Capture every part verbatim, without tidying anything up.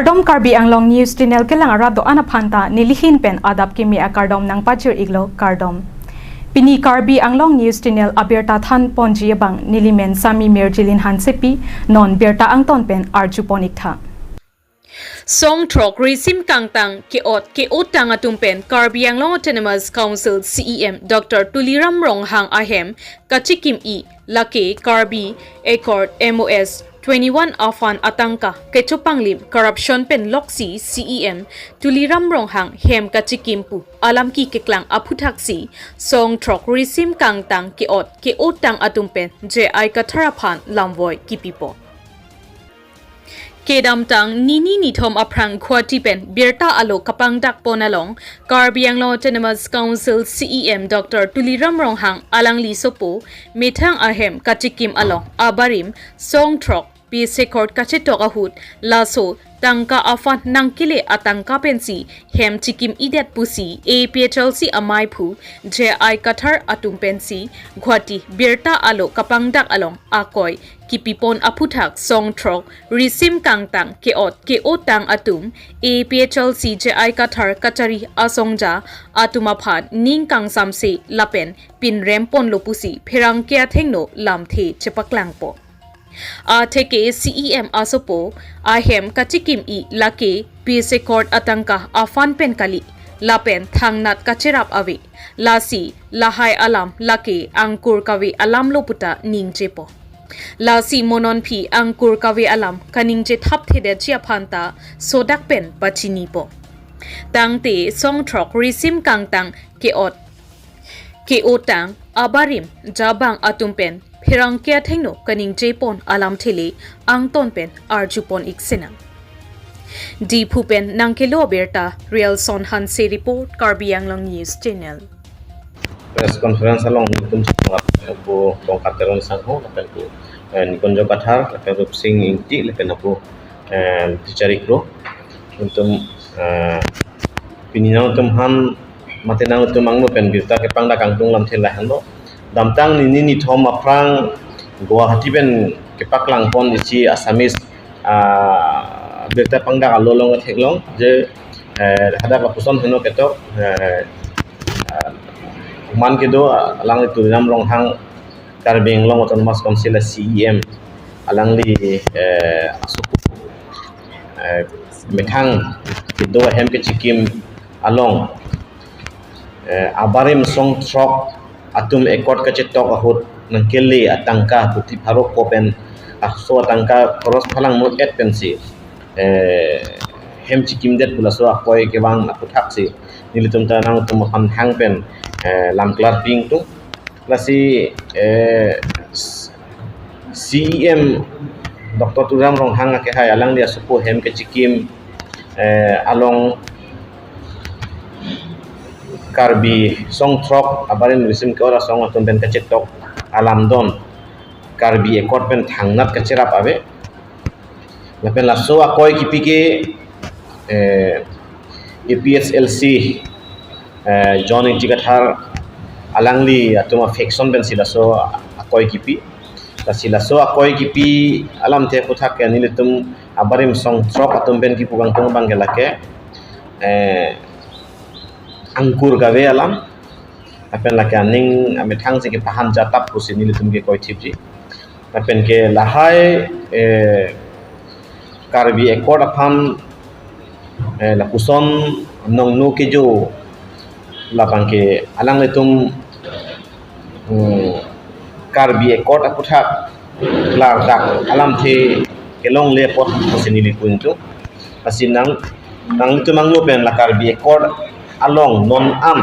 Kardom, Karbi Anglong News Channel kelang arat do-an aphan ta nelihin pen adap kimi akardom nangpajir iklo, kardom. Pini Karbi Anglong News Channel abirta than ponji abang nelimen Sami Mirjilin Hansepi, non birta angton pen arju pon iktha. Song throk risim kangtang ke-ot ke-otang atum pen Karbi Anglong Autonomous Council C E M Doctor Tuliram Ronghang ahem kachikim-i lake Karbi Accord M O S twenty-one afan atangka kechopanglim corruption pen loksi C E M Tuliram Ronghang hem kachikim pu alam ki keklang aphuthaksi song throk risim kangtang ke-ot ke-otang atum pen J I Kathar aphan lamvoi kipipo. Kedamtang nini nithom aphrang Guwahati pen birta alo kapangdak pon along Karbi Anglong Autonomous Council C E M Doctor Tuliram Ronghang alangli sopo methang ahem kachikim along abarim song throk peace accord kachetok ahut laso tangka afan nangkele atangka pensi hem chikim-idet pusi A P H L C amaiphu J I Kathar atum pensi Guwahati birta alo kapangdak along akoi kipipon aputhak song throk risim kangtang ke-ot ke-otang atum A P H L C J I Kathar kachari asongja atum aphan ning kangsamse lapen pinrem ponlo pusi pherangke athengno lamthe chepaklangpo. Atheke C E M asopo ahem kachikim-i lake peace accord atangka afan pen kali lapen thangnat kacherap ave, lasi lahai alam lake angkur kave alamlo puta ningjepo. Lasi mo non phi angkur kave alam kaningje thapthedetji aphan ta sodak pen pachinipo. Tangte song throk risim kangtang ke-ot ke-otang abarim jabang atum pen pherangke athengno kaningje pon alamthe le angton pen arju pon iksinang. Diphu pen nangkelo abirta Rialson Hanse report, Karbi Anglong News Channel. Press conference along nelitum chunga pu Bongkar Teron Sangho lapen pu, eh, Nikunjo Kathar lapen Rupsing Ingti lapen pu, eh, Tichari Kro. Nelitum, eh, pini nangtum aphan mate nangtum angno pen birta kepangdak kangtung lamthe lahenlo. Damtang nini nithom aphrang Guwahati pen kepaklang pon isi Assamese, ah, birta pangdak alo along theklong je, eh, hadak lapuson heno ketok, eh, ah, man kedo, ah, alangli Tuliram Ronghang Karbi Anglong Autonomous Council a C E M alangli, eh, asopo, eh, methang kedo ahem kachikim along, eh, abarim song throk atum accord kachetok ahut nangkele atangka kuti pharo ko pen aso atangka koros phalang mo et pensi, eh, hem chikimdet pu laso akoi kevang aphuthaksi nelitum ta nangtum aphan hang pen, eh, lam klar ping tung. Lasi, eh, C E M Doctor Tuliram Ronghang akehai alangli asopo hem kachikim, eh, along Karbi song throk abarim risim ke-ot asong atum pen kachetok alam don Karbi Accord pen thangnat kacherap ave. Lapen laso akoi kipi ke, eh, A P H L C, eh, John Ingti Kathar alangli atum a-faction pensi laso akoi kipi. Lasi laso akoi kipi alamthe aputhak ke nelitum abarim song throk atum pen kipu kangtung abang ke lake, eh, angkur kave alam. Lapen lake aning amethang si kepahan jatap pusi nelitum ke koi thipji. Lapen ke lahai, eh, Karbi Accord aphan, eh, lapuson nongno kejo labang ke alanglitum, hmm, Karbi Accord aputhak klardak alamthe kelongle apot pusi neli pun tu. Lasi nang, nanglitum angno pen la Karbi Accord along non an,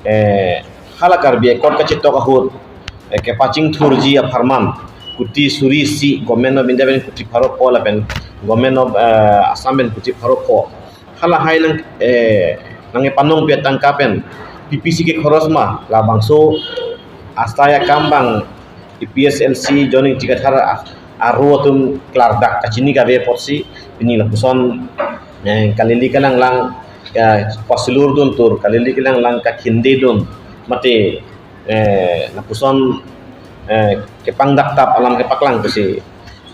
eh, hala Karbi Accord kachetok ahut, eh, kepachingthurji apharman kuti suri isi Government of India pen kuti pharo ko lapen Government of, eh, Assam pen kuti pharo ko. Halahai nang, eh, nangkepanong pi atangka pen P P C ke khoros ma labangso asai akam abang A P H L C John Ingti Kathar a-, aro atum klardak kachini kave apotsi pini lapuson, eh, kalili kalanglang, eh, pasilur dun tur, kalili kalanglang kakhinde dun mate, eh, lapuson, eh, kepangdak tap alam kepaklang pusi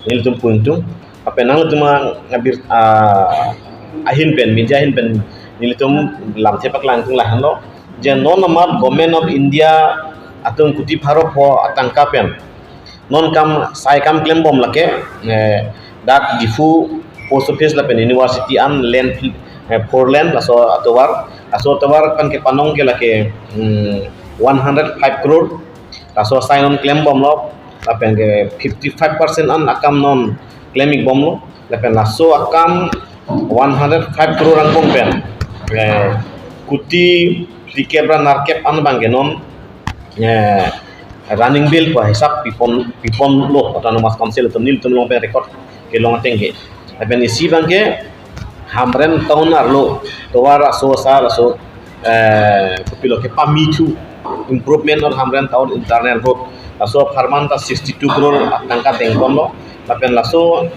nelitum pun tung. Lapen nangtum abir, ah, ahin pen, media ahin pen nelitum lamthe paklang tung lahenlo. Je non amat Government of India atum kuti pharo pho atangka pen non kam sai kam klembom lake, eh, dak Diphu post office lapen university an lane, eh, four lane laso atovar, laso atovar pen kepanong ke lake, hmm, one hundred five crore. Laso asai non klembomlo, lapen ke fifty five percent an akam non klem-ikbomlo, lapen laso akam one hundred five crore angbong pen, eh, kuti phlikep ra nerkep an abang ke non, eh, running bill pu ahisap pipon, piponlo Autonomous Council atum, nelitum along pen record kelong ateng ke. Lapen isi abang ke Hamren town arlo tovar aso asa laso, eh, kopilo kepamithu improvement on Hamren town internal road, laso apharman ta sixty two crore atangka dengponlo. Lapen laso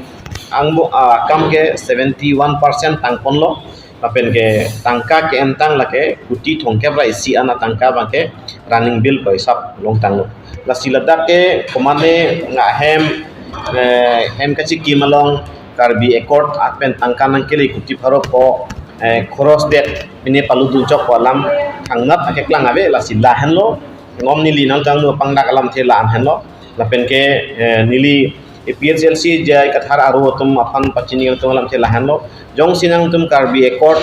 angbong, ah, akam ke seventy one percent tangponlo. Lapen ke tangka ke-entang lake kuti thomkep ra isi an atangka abang ke running bill pu ahisap longtanglo. Lasi ladak ke komatne nga hem, eh, hem kachikim along Karbi Accord apen tangka nangkele kuti pharo pho, eh, khoros-det pine palutdun chok pu alam thangnat akeklang ave. Lasi lahenlo, non neli nangtum apangdak alamthe la-an henlo. Lapen ke, eh, neli A P H L C J I Kathar aro atum aphan pachini atum alamthe lahenlo. Jongsi nangtum Karbi Accord,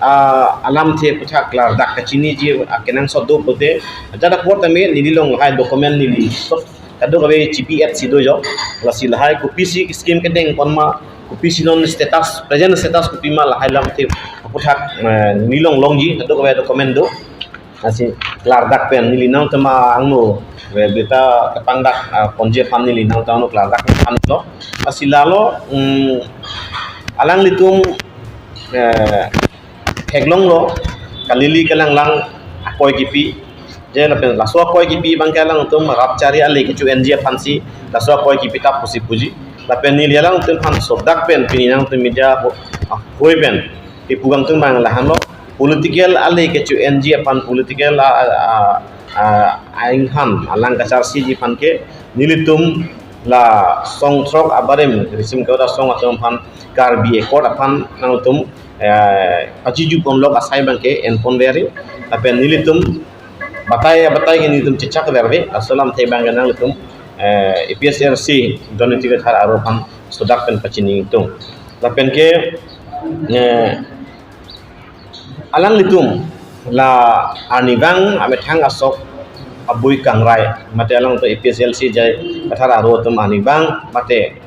ah, alamthe aphuthak klardak kachiniji akenangsot do pute, ajat apor tame neli along lahai document neli so kadokave chibi-et si do jo. Lasi lahai kopisi scheme kedengpon ma, kopisi non status, present status kopi ma lahai alamthe aphuthak, eh, neli along longji, kadokave document do. Lasi klardak pen neli nangtum angno, eh, birta kepangdak, ah, ponji aphan neli nangtum angno klardak aphan lo. Lasi lalo, mm, alanglitum, eh, theklonglo, kalili kalanglang akoi kipi. Je lapen laso akoi kipi abang ke alangtum rat chari ale kecho-enji aphansi laso akoi kipi tap pusi puji. Lapen neli alangtum aphan sodak pen pini nangtum media ho-, ah, hoi pen kepu kangtung abang lahenlo, political ale kecho-enji aphan, political a, a, a, a, ainghan alang kacharsiji aphan ke nelitum la song throk abarim, risim kevot asong atum aphan Karbi Accord aphan nangtum, eh, pachiju ponlok asai abang ke enpon veri. Lapen nelitum batai batai ke nelitum chechak verve, laso alamthe abang ke nangtum, eh, A P H L C Doniti Kathar aro aphan sodak pen pachini tung. Lapen ke, eh, alanglitum la arnivang amethang asok abui kangrai, mate alangtum A P H L C J I Kathar aro atum arnivang, mate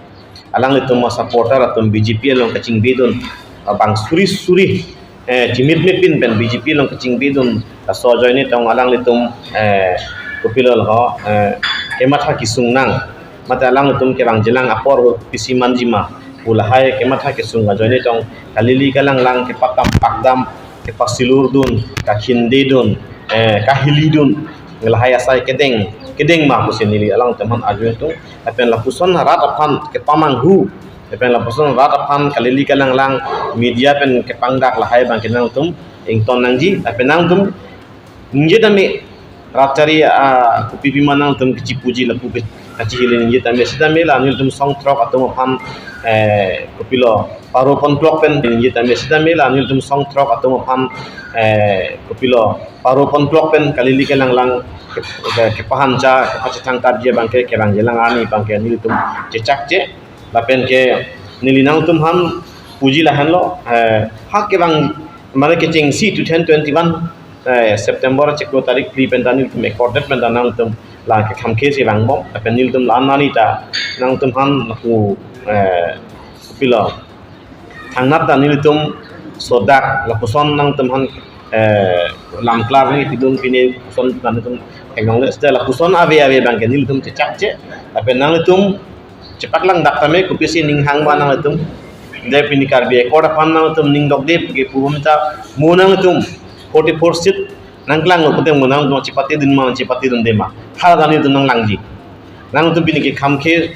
alanglitum asupporter atum B J P along kachingbidun abang suri suri, eh, chimit mepin pen B J P along kachingbidun, laso ajoine tong alanglitum, eh, kopilo ho, eh, kematha kesung nang, mate alanglitum kevangjilang apor pisi manjima pu lahai kematha kesung ajoine tong kalili kalanglang kepakam pakdam, kepasilurdun, kakhindedun, eh, kahilidun, lahai asai kedeng kedeng ma pusi neli alangtum aphan arju tung. Lapen lapuson rat aphan kepamanghu, lapen lapuson rat aphan kalili kalanglang media pen kepangdak lahai abang ke nangtum ington nangji. Lapen nangtum ningje tame rat chari, ah, kopi pima nangtum kechipuji lapu ke kachihili ningje tame sitame la nelitum song throk atum aphan, eh, kopilo paro ponplok pen ningje tame sitame la nelitum song throk atum aphan, eh, kopilo paro ponplok pen kalili kalanglang ke, ke, kepahancha kepachethang tatji abang ke kevangjilang arni abang ke nelitum chechakche. Lapen ke neli nangtum aphan puji lahenlo, eh, ha kevang mane kechengsi two thousand twenty-one, eh, September chiklo tarik phli pen ta nelitum accorded pen ta nangtum la kekhamkhe si vangbom, lapen nelitum la-an arni ta nangtum aphan lapu, eh, kopilo thangnat ta nelitum sodak lapuson nangtum aphan, eh, lam klar ni tidun pine puson nangtum theklongle, seta lapuson ave ave abang ke nelitum chechakche. Lapen nangtum chepaklang dak tame kopisi ning hang ba nangtum. De pini Karbi Accord aphan nangtum ning dokde ke pu bom ta mo nangtum forty four seat nangklanglo pute mo nangtum chepatedun ma chepatedunde ma. Hala ta nelitum nanglangji. Nangtum pini kekhamkhe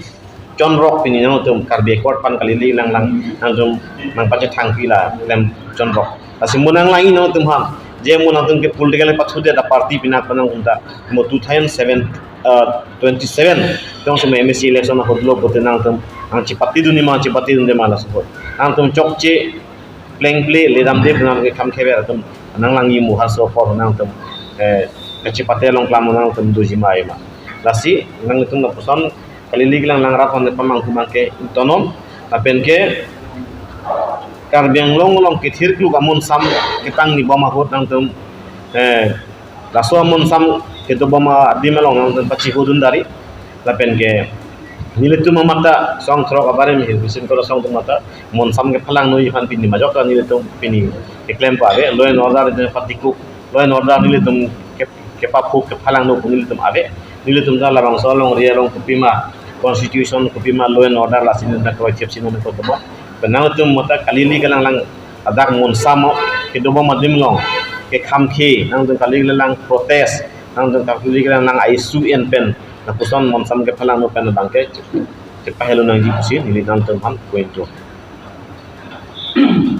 chonrok pini nangtum Karbi Accord aphan kalili langlang nangtum nangpachethang pila klem chonrok. Lasi mo nanglangji nangtum aphan. Je mo nangtum ke political pathudet aparty pinak nangtum ta mo two thousand seven, uh, twenty-seven tong sema M A C election ahut lo pute nangtum Nangchepatedun ma, chepatedunde ma laso ahut. Nangtum chokche plengple ledamde pu nang ke kham khever atum nanglang imu harso apor nangtum, eh, kachepate along klam nangtum doji ma ema. Lasi nangtum lapuson kali-kali kelang langrap hon pamanghu abangke ingtonnon. Lapen ke Karbi Anglong along kethirkluk amonsam ketang ni bom ahut nangtum, eh, laso amonsam kedobom adim along nangtum pachihudun dari. Lapen ke nelitum amata song throk abarim hirbisin koro song atum mata monsam kephalangno aphan pini majok ta nelitum pini keklem pa ave, law and order ite patikuk, law and order nelitum ke, kepaphu kephalangno pu nelitum ave. Nelitum ta labangso alongri along kopima constitution, kopima law and order lasi nelitum ta kroithip sino ne kotomo. Penang atum mata kali-kali kelang lang adak monsam kedobom adim along kekham ke nangtum kali-kali lang protest, nangtum kali-kali lang issue en pen lapuson monsam kephalangno pen abangke chepahelo nangji pusi neli nangtum aphan point to.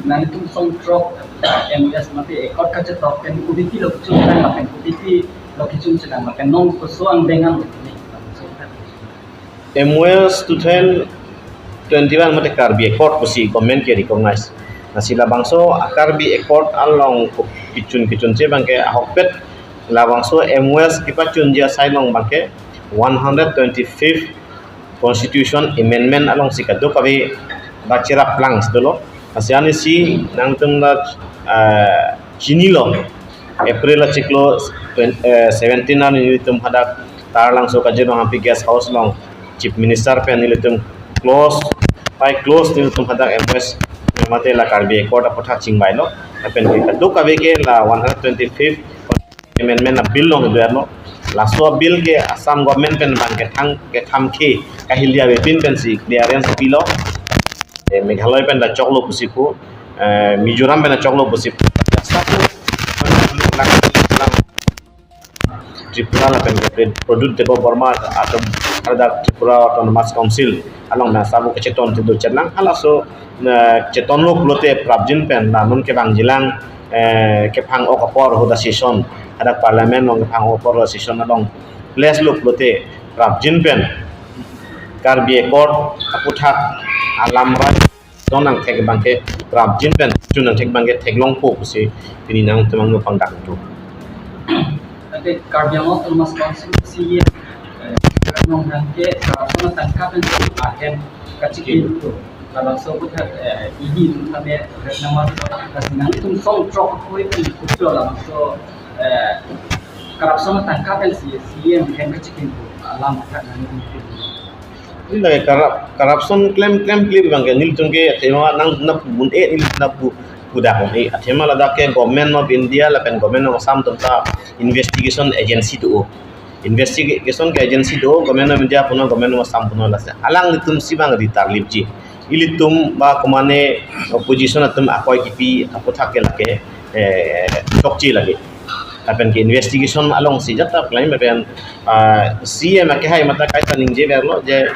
Nangtum song throk M O S mate accord kachetok pen kudiki lo kechun chelang lapen kudiki lo kechun chelang lapen nong koso angdeng lo ni. M O S two thousand twenty-one mate Karbi Accord pusi government ke recognize. Lasi labangso Karbi Accord along kechun kechunche abangke ahokpet labangso M O S kepachunji asai along abangke one hundred twenty-fifth Constitution Amendment alongsi kadokave ba cherap lang si dolo. Lasi anisi nangtum la, eh, chinilo. April achiklo twen-, eh, seventeen arni nelitum hadak Taralangso Kazirong Hampi Guest House along Chief Minister pen nelitum close, by close nelitum hadak M O S mate la Karbi Accord aputhak chingvailo. Lapen ke kadokave ke la one hundred twenty-fifth Amendment a bill along do erlo. Laso bill ke Assam government pen abang kethang ketham ke kahili avepin pensi clearance pilo. Eh, Meghalaya pen ta choklo pusi pu, eh, Mizoram pen ta choklo pusi pu. Laso pu, Tripura lapen ke Pradyot Debbarma atum hadak Tripura Autonomous Council along na sabu kecheton tidu chetlang halaso, eh, chetonlo pulote prapjin pen la non kevangjilang, eh, kephang-ok apor ahut a session, hadak parliament along kephang-ok apor ahut a session along place lo pulote prapjin pen Karbi Accord aputhak alam rai don angthek abangke prapjin pen chun angthek abangke theklongpo pusi pini nangtum angno pangdak tu. Ante Karbi Anglong Autonomous Council C E M, eh, nonke, eh, corruption atangka pen ahem kachikim tu. Labangso aputhak, eh, E D tu kami red nama tu. Lasi nangtum song throk koi pen kutu labangso, eh, corruption atangka pen si C E M ahem kachikim tu. Alam aputhak nangtum. Ini lake corrup-, corruption klem klem klem abangke nelitum ke athema nang na pu un-e neli na pu pudak un-e athema ladak ke Government of India lapen Government of Assam atum ta investigation agency do. Investigation ke agency do Government of India puno Government of Assam puno lasi alanglitum si abang ri tarlipji. Ilitum ba komane opposition atum akoi kipi aputhak ke lake, eh, chokche lake. Lapen ke investigation alongsi jata klem lapen, ah, C E M akehai mata kaita ningje verlo je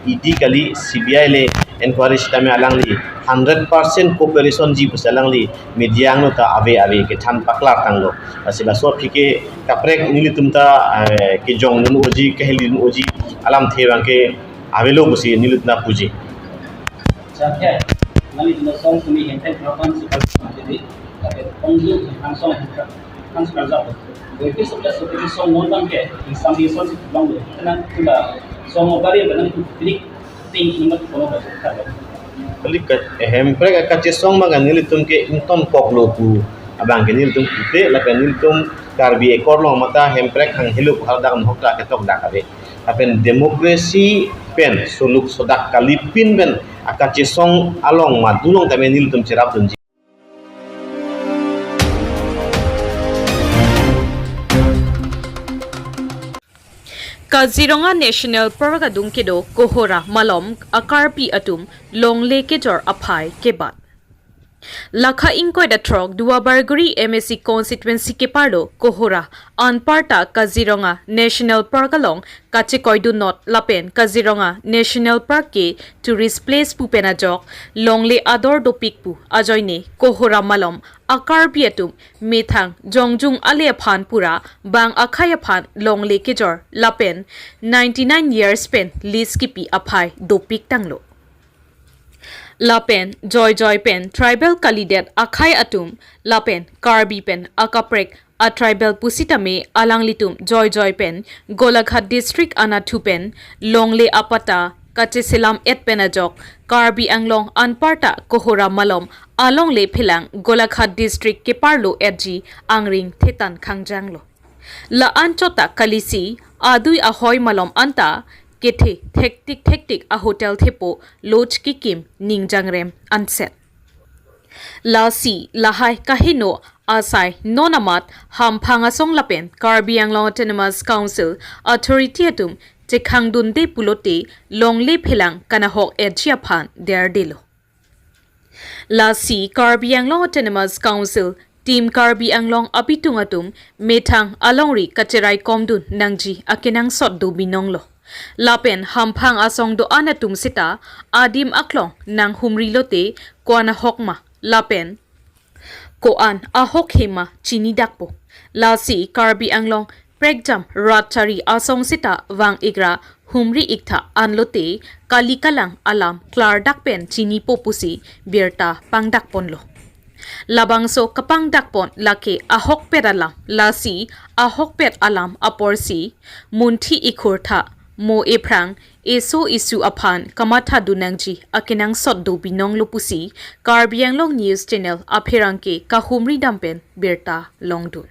E D kali C B I le inquiry sitame alangli hundred percent cooperation ji pusi alangli media angno ta ave ave kethan paklar tanglo. Lasi laso aphi ke kaprek nelitum ta, eh, kejongdun oji, kehelidun oji alamthe abangke avelo pusi nelitum ta puji. Chakya, nangli dino song sumi henten propan super jadi, tapi pengju hangsong hangsong kerja. Jadi sukses seperti song non bangke, insam di song si pulang dulu. Tenang, sudah song obari tenang itu klik ting nomor kono kerja. Kali ke, eh, hemprek akachesong abang nelitum ke ingtonkoklo pu abangke nelitum pute lapen nelitum Karbi Accord along mata hemprek hanghelo pu hadak nahok ta ketok dak ave. Lapen democracy pen suluk sodak kalipin pen akachesong along madulong tame nelitum cherapdunji. Kaziranga National Park adung kedo Kohora malom a Karbi atum longle kejor aphai kebat. Lakha ingkoi ra throk Duarbagori M A C constituency keparlo Kohora anparta Kaziranga National Park along kachekoidun not lapen Kaziranga National Park ke tourist place pu pen ajok longle ador dopik pu ajoine Kohora malom a Karbi atum methang jongjung ale aphan pura bang akhei aphan longle kejor lapen ninety-nine years pen lease kipi aphai dopik tanglo. Lapen joijoi pen tribal kalidet akhei atum lapen Karbi pen akaprek a tribal pusitame alanglitum joijoi pen Golaghat district anatthu pen longle apatta kacheselam et pen ajok Karbi Anglong anparta Kohora malom alongle phelang Golaghat district keparlo etji angring thetan khangjanglo. La anchot ta kalisi adui ahoi malom anta kethe thektik thektik a hotel thepo lodge kekim ningjangrem anset. Lasi lahai kaheno asai non amat hamphang asong lapen Karbi Anglong Autonomous Council authority atum chekhangdunde pulote longle phelang kanahok etji aphan derdelo. Lasi Karbi Anglong Autonomous Council Team Karbi Anglong abitung atum methang alongri kacherai komdun nangji akenangsot do binonglo. Lapen hamphang asong do-an atum seta adim aklong nanghumri lote ko-an ahok ma lapen ko-an ahok hema chinidakpo. Lasi Karbi Anglong prekjam rat chari asong seta vang igra humri iktha anlote kali kalang alam klardak pen chinipo pusi birta pangdakponlo. Labangso kapangdakpon lake ahokpet alam, lasi ahokpet alam aporsi munthi ikhurtha mo ephrang eso isu aphan kamathadun nangji akenangsot do binonglo pusi Karbi Anglong News Channel apherangke kahumri dam pen birta longdun.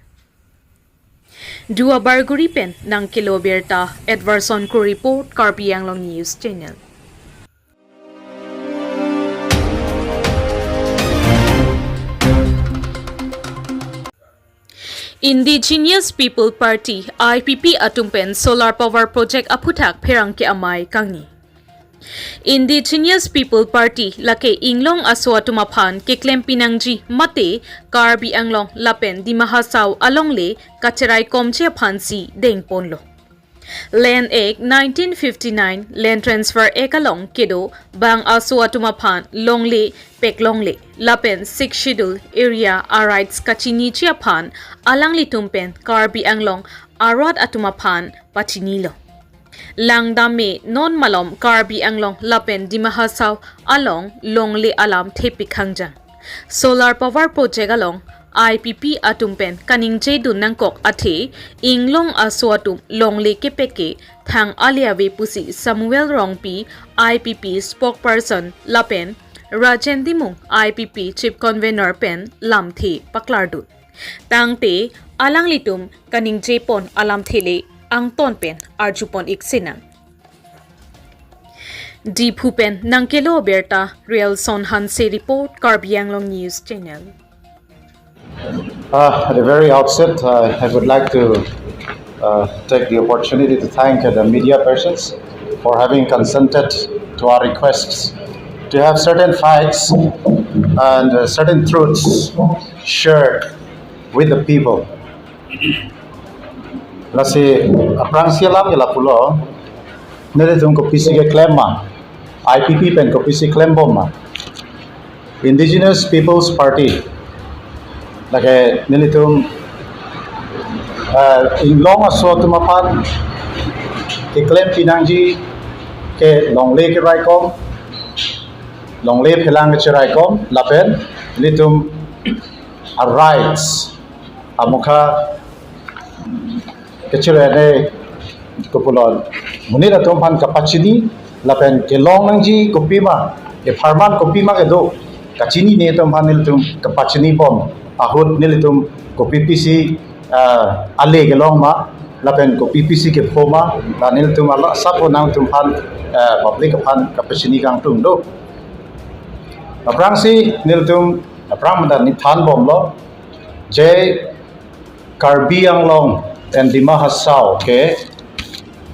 Dua Barguri pen nangkelo birta, Edverson Kro report, Karbi Anglong News Channel. Indigenous People Party, I P P atum pen solar power project aphuthak pherangke amei kangni. Indigenous People Party lake inglong aso atum aphan keklem pinangji mate Karbi Anglong lapen Dima Hasao alongle kacherai komji aphansi dengponlo. Land Act nineteen fifty-nine, Land Transfer Act along kedo bang aso atum aphan longle peklongle lapen Sixth Schedule area a rights kachiniji aphan alanglitum pen Karbi Anglong arat atum aphan pachinilo. Langdam me non malom Karbi Anglong lapen Dima Hasao along longle alamthe pikhangjang. Solar power project along I P P atum pen kaningjedun nangkok athe inglong aso atum longle kepeke thang ale ave pusi Samuel Rongpi, I P P spokesperson lapen Rajen Timung, I P P chief convener pen lamthe paklardun. Tangte alanglitum kaningjepon alamthe le angton pen arjupon ik sinang. Diphu pen nangkelo birta, Rielson Hanse report, Karbi Anglong News Channel. Uh, at the very outset, uh, I would like to uh, take the opportunity to thank uh, the media persons for having consented to our requests to have certain facts and uh, certain truths shared with the people. Lasi aphrangsi alam ke lapulo, nelitum kopisi keklem ma, I P P pen kopisi klembom ma. Indigenous People's Party, lake nelitum uh, inglong aso atum aphan keklem pinangji ke longle keraikom, longle phelang keraikom, lapen nelitum a rights amokha kechere ne kopulon monit atum aphan kapachini lapen kelong nangji kopima, epharman kopima kedo kachinine atum aphan nelitum kapachinibom ahut nelitum kopi pisi uh, ale kelong ma lapen kopi pisi kepho ma la nelitum ala sapo nangtum aphan uh, public aphan kapachini kangtung do. Aphrangsi nelitum aphrang mada nithanbomlo je Karbi Anglong and Dima Hasao ke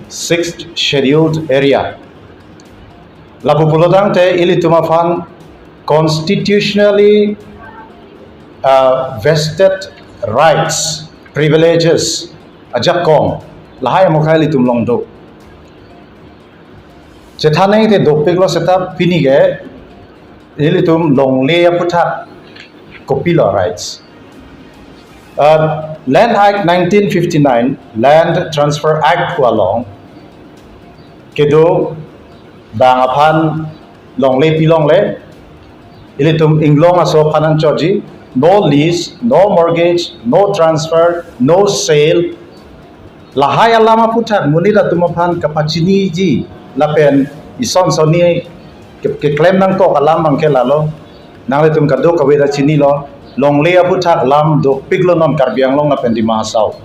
Sixth Scheduled Area. Lapu pulotangte ilitum aphan constitutionally uh, vested rights, privileges, ajakong lahai amokha ilitum long do. Chethaneng te dopiklo seta pini ke ilitum longle aphuthak kopilo rights. Uh, Land Act nineteen fifty-nine, Land Transfer Act pu along kedo bang aphan longle pilongle ilitum inglong aso aphan nangchotji, no lease, no mortgage, no transfer, no sale. Lahai alam aphuthak monit atum aphan kapachiniji lapen ison sonni ke-, keklem nangkok alam abangke lalo. Nanglitum kadokave ta chinilo, longle aphuthak lam dopiklo non Karbi Anglong lapen Dima Hasao.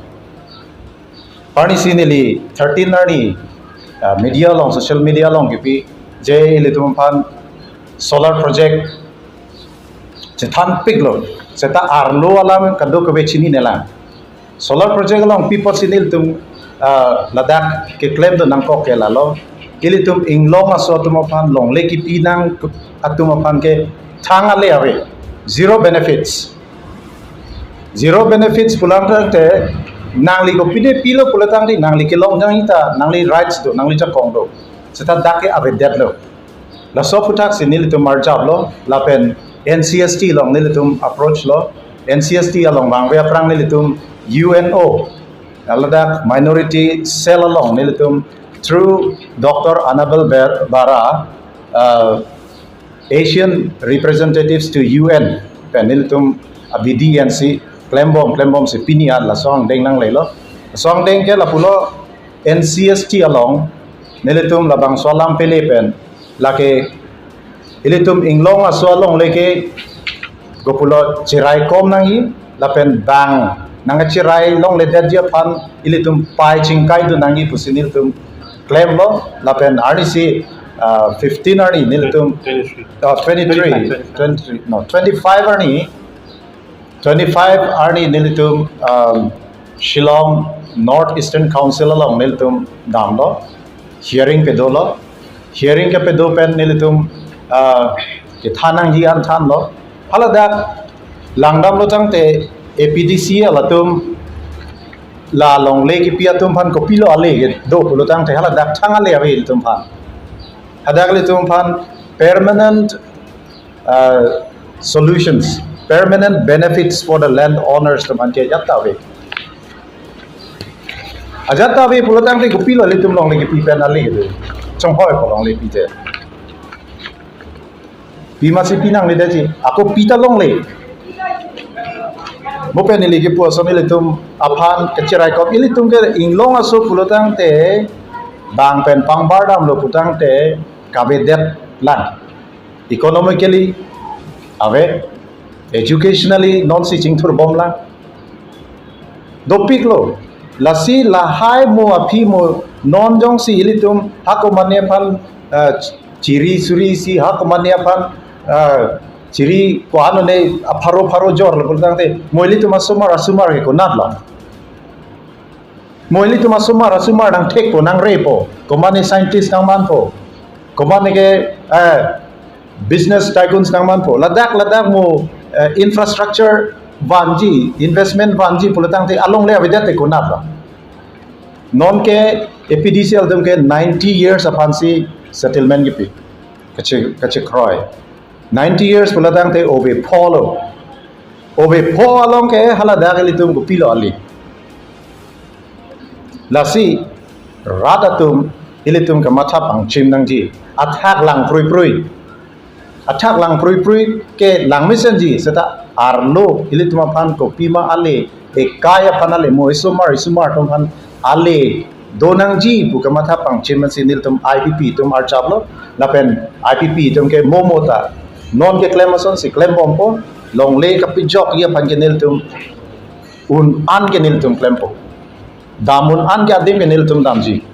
Arnisi neli thirteen arni, ah, media along, social media along kipi, je ilitum aphan solar project chethanpiklo, seta arlo alam kadokave chininelang. Solar project along pi apotsi nelitum, ah, ladak keklem do nangkok ke lalo. Ilitum inglong aso atum aphan, longle kipi nang atum aphan ke thang ale ave. Zero benefits. Zero benefits pulang tangte nangli kopine pilo pulo tangte nangli kelong nangji ta nangli rights do, nangli jakong do. Seta dak ke avedetlo. Laso aphuthaksi nelitum arjaplo lapen N C S T along nelitum approach lo. N C S T along vangve aphrang nelitum U N O, ladak minority cell along nelitum through Doctor Annabel Ber-, Bara, uh, Asian Representatives to U N pen nelitum abidi ansi klembom, klembomsi pini an laso angdeng nanglelo. Laso angdeng ke lapulo, N C S T along nelitum labangso alam pele pen lake ilitum inglong aso alongle ke kopulo cherai kom nangji lapen bang nangcherai longledetji aphan ilitum pai chingkai dun nangji pusi nelitum klemlo lapen arnisi, ah, fifteen arni nelitum, twenty-three. Ah, twenty-three, twenty-five, twenty-three, no, twenty-five arni, twenty-five arni nelitum, um, Shillong North Eastern Council along nelitum damlo, hearing pedolo, hearing kepedo pen nelitum, uh, kethan nangji an thanlo. Haladak langdamlo tangte A P D C L atum la longle kipi atum aphan kopilo ale kedo pulo tangte haladak thang ale ave ilitum aphan. Hadak ilitum aphan permanent, uh, solutions, permanent benefits for the land owners atum aphan ke ajat ta ave. Ajat ta ave pulo tangte kopilo ilitum longle kipi pen ale kedo. Chonghoi ko longle pite. Pi masi pi nangledetji, ako pi ta longle. Mo pen neli kipu ason ilitum aphan kacherai kom, ilitum ke inglong aso pulo tangte bang pen pangbar damlo pu tangte kavedet lang. Economically ave, educationally nonsi chingthurbom lang. Dopiklo. Lasi lahai mo aphi mo non jongsi ilitum hako mane aphan, ah, chiri suri si hako mane aphan, ah, chiri ko-an ne apharo pharo jor lo pulo tangte mo ilitum asomar asomar ke konatlo. Mo ilitum asomar asomar nangthekpo, nangrepo. Komane scientist nangmanpo. Komane ke, eh, business tycoons nangmanpo. Ladak ladak mo, eh, infrastructure vanji, investment vanji pulo tangte alongle avedet te konatlo. Non ke A P D C L atum ke ninety years aphansi settlement kipi. Kache, kachekroi. Ninety years pulo tangte ove pholo. Ove pho along ke haladak ilitum kopilo ale. Lasi rat atum ilitum kamatha pangchim nangji. Athak lang prui prui. Athak lang prui prui ke lang mesenji seta arlo ilitum aphan kopima ale, ekai aphan ale, mo isomar isomar atum aphan ale do nangji pu kamatha pangchim ansi nelitum I P P atum arjaplo lapen I P P atum ke mo mo ta non keklem asonsi klembompo, longle kapejokji aphan ke nelitum un an ke nelitum klempo, dam un an ke adim ke nelitum damji.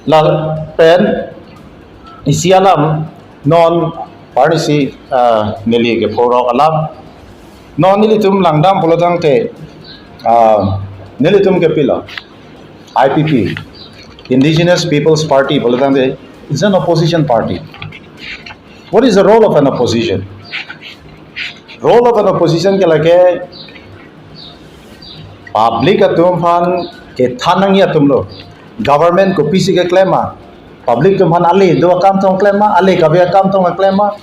Lapen isi alam non arnisi, ah, neli kephorok alam. Non nelitum langdam pulo tangte, ah, nelitum kepilo, I P P, Indigenous People's Party pulo tangte, it's an opposition party. What is the role of an opposition? Role of an opposition ke lake public atum aphan kethan nangji atumlo. Government kopisi keklem ma, public atum aphan ale do akam tong klem ma, ale kave akam tong klem ma,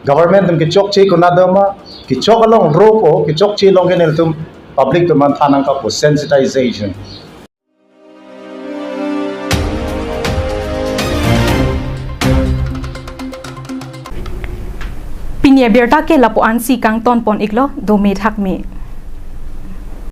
government atum kechokche konat do ma, kechok along ropo, kechokche along ke nelitum public atum aphan than nangkokpo, sensitization. Pini abirta ke lapu-an si kangton pon iklo, dome thakme.